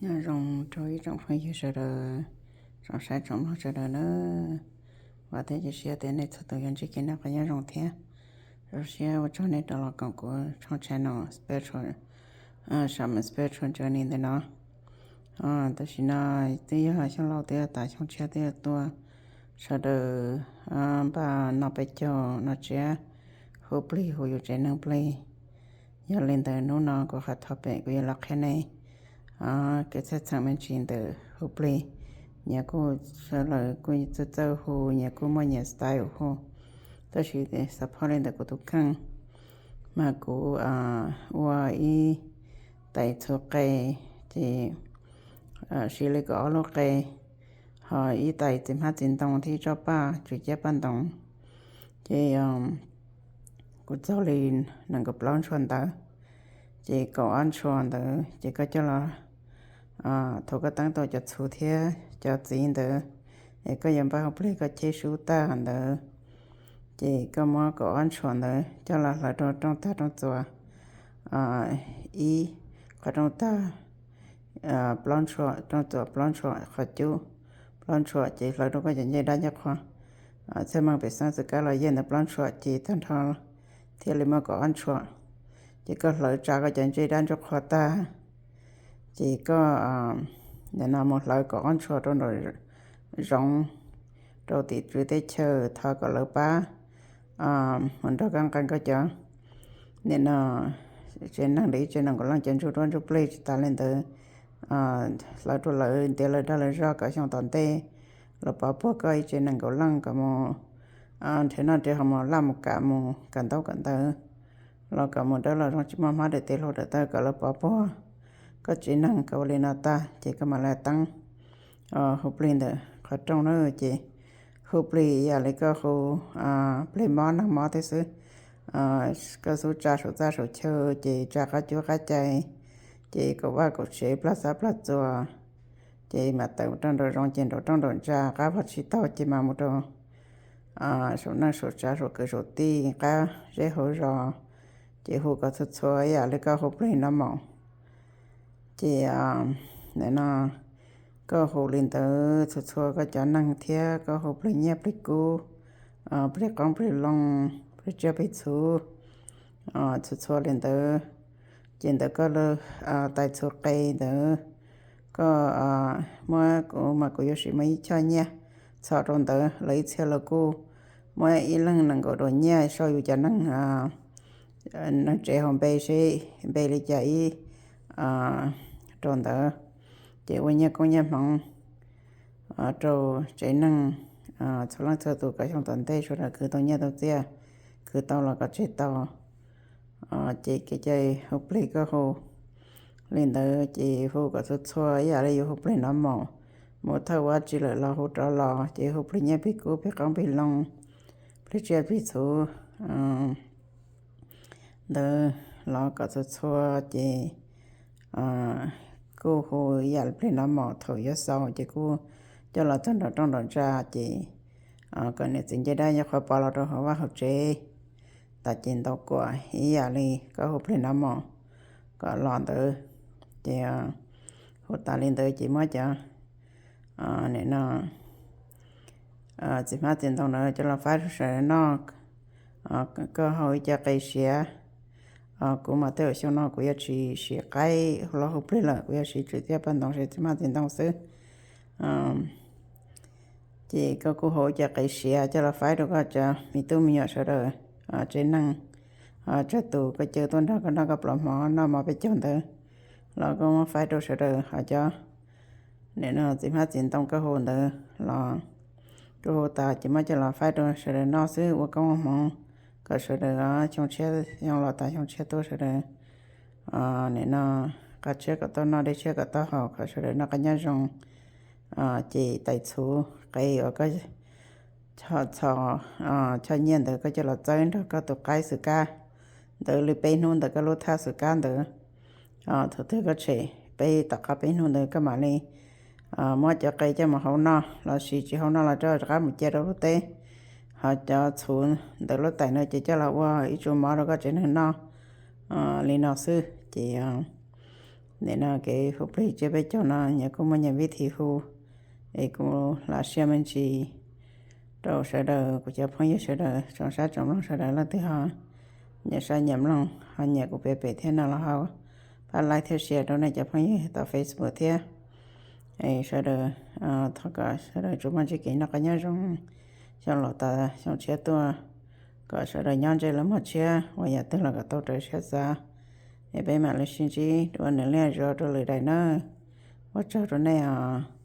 Nyob zoo rau ib tsoom phooj ywg sawv daws, tsoom saib tsoom mloog sawv daws na. Vam thiab cia siab tias nej txhua tus yuav ntsib kev noj qab nyob zoo thiab. Zoo siab ua tsaug nej rov los koom kuv tshooj channel Spiritual, Shaman Spiritual Journey ntawm no. Tam sim no twb yog xyoo laus twb yuav tas, xyoo tshiab twb yuav tuaj. Sawv daws npaj noj peb caug noj tsiab, hu plig hu yus tsev neeg plig. Yog li ntawd hnub no kuv qhov topic kuv yuav los qhia nej kev txhaj txheem me ntsis ntawm hu plig. Nyias kuj, sawv daws kuj txawj txawj hu, nyias kuj muaj nyias style hu. Tab sis xav phob li ntawm kuv tus kheej, mas kuv ua ib tais txhuv qe, ces siv li kaum ob lub qe, ho ib tais txiv hmab txiv ntoo thiab ib tsob paj tswm ciab paj ntoos. Ces kuv txaug li nees nkaum plaub ntshua ntawv. Ces kaum ob ntshua ntawd ces koj coj los, thaum koj teeb tau cov txhuv thiab cov txiv ntawd, es koj yuav npaj hu plig koj cheb sub tag ntawd, ces koj muab kaum ob ntshua ntawd coj los hlawv rau rooj tag rooj txuas ib, qhov rooj tag plaub ntshua, rooj txuas plaub ntshua, qhov cub plaub ntshua, ces hlawv rau koj cov ncej dab ncej qhua. Txhiaj meej pem xeeb xwm kab los yeej ntawd plaub ntshua, ces tag nrho thiaj li muaj kaum ob ntshua. Ces koj hlawv tsa koj cov ncej dab ncej qhua tag, ces koj nim no mus hlawv kaum ob ntshua rau nraum zoov, rau tim tswv teb chaws, thov kom lawv pab mus nrog koj nqa koj cov, nim no tsev neeg li ib tsev nees nkaum leej cov ntsuj duab ntsuj plig. Tsis tas li ntawd, hlawv rau lawv ntiav lawv dag lawv zog kom xyoo tom ntej lawv pov puag koj ib tsev nees nkaum leej kom mus nrhiav noj nrhiav haus, mus laj mus kam, mus kawm ntaub kawm ntawv, los kom mus dawb los zoo, tsis muaj hmab dawm tes hluas dawm taw, kom lawv pov puag koj tsev neeg. Kom ua li no tag ces koj mam li teeb hu plig ntawm qhov rooj na. Ces hu plig ib yam li koj hu plig mob neeg mob thiab xwb. Koj xub tsa saum txaj saum chaw, ces tsa qab cub qab cai, ces kaum vaj kaum tsev, plag xab plag txuas, ces mam tawm rau nraum zoov, ces nraum rooj nraum ntsa, qab vag tsis taug ces mam mus rau saum neej saum tsav saum kwv saum tij, qab zeb hauv zos, ces hu kom txhua txhua ib yam li koj hu plig no mus. Ces nim no koj hu li ntawd txhua txhua koj cov neeg thiab koj hu plig nyiaj plig kub, plig qoob plig loo, plig tsiaj plig txhu, txhua txhua li ntawd. Ces ntawm koj lub tais txhuv qe ntawd, koj muab, kuv mas kuv yuav siv muab ib choj nyiaj txhos rau ntawd, lawv ib txhia los kuj muab ib leeg nees nkaum duas nyiaj sau yus cov neeg, neeg tsev hauv npe seb npe li cas ib rau ntawd. Ces ua nyiaj koob nyiaj hmoov rau tsev neeg txhua leej txhua tus kom xyoo tom ntej sawv daws khwv tau nyiaj tau txiaj, khwv tau los kom tseg tau. Ces kev cai hu plig koj hu li ntawd, ces hu kom txhua txhua ib yam li yus hu plig no mus, mus thawj ua dab tsi lawm los hu rov los, ces hu plig nyiaj plig kub, plig qoob plig loo, plig tsiaj plig txhu ntawd los kom txhua txhua. Ces kuj hu ib yam li plig no mus, thaum yuav xaus ces kuj coj los txog nraum rooj nraum ntsa, ces kom niam txiv ncej dab ncej qhua pov los rau hauv vaj hauv tsev. Tas ces ntaus kuam ib yam li koj hu plig no mus kom los ntawd. Ces hu tas li ntawd ces muab cov, nim no txiv hmab txiv ntoo ntawd coj los faib rau sawv daws noj. Koj hau ib co qe siav. Kuv mas tej zaum xyoo no kuv yuav tsis siv qaib los hu plig lawm, kuv yuav siv tswm ciab paj ntoos, siv txiv hmab txiv ntoo xwb. Ces koj kuj hau ib co qe siav coj los faib rau koj cov me tub me nyuam sawv daws, tsev neeg, tsawg tus koj caw tuaj nrog koj noj koj pluas hmo, noj mov peb caug ntawd los koj muab faib rau sawv daws. Ho cov nim no txiv hmab txiv ntoo koj hu ntawd los koj hu tas ces muab coj los faib rau sawv daws noj xwb, ua koob ua hmoov kom sawv daws xyoo tshiab, xyoo los tas xyoo tshiab tuaj sawv daws nim no qab tshiab kom tau noj, dej tshiab kom tau haus, kom sawv daws noj qab nyob zoo. Ces tais txhuv qe uas koj txhos, choj nyiaj ntawd koj coj los txawb nrog koj tus qaib xwm kab ntawd li peb hnub ntawm koj lub thaj xwm kab ntawd. Thaum twg koj tshem peb, tom qab peb hnub ntawd koj mam li muab cov qe coj mus hau noj, los sis tsis hau noj los rov qab mus cia rau lub teb. Ho cov txhuv ntawm lub tais no ces coj los ua ib tsu mov rau koj tsev neeg noj li no xwb. Ces Nim no kev hu plig tsiab peb caug no nyias kuj muaj nyias vib thi hu, es kuv lam share me ntsis rau sawv daws, kuv cov phooj ywg sawv daws, tsoom saib tsoom mloog sawv daws, leej twg ho nyiam saib nyiam mloog ho nyiam kuv piav pem thiab no los ho pab like thiab share rau nej cov phooj ywg tom Facebook thiab. Sawv daws, thov kom sawv daws tsuas muaj ntsib kev noj qab nyob zoo xyoo laus tas xyoo tshiab tuaj, kom sawv daws nyob ntsej lub muag tshiab, ua yam twg los kom tau raws siab xav. Es peb mam li sib ntsib dua nws liaj zov rau lwm daim nawb. Ua tsaug rau nej os.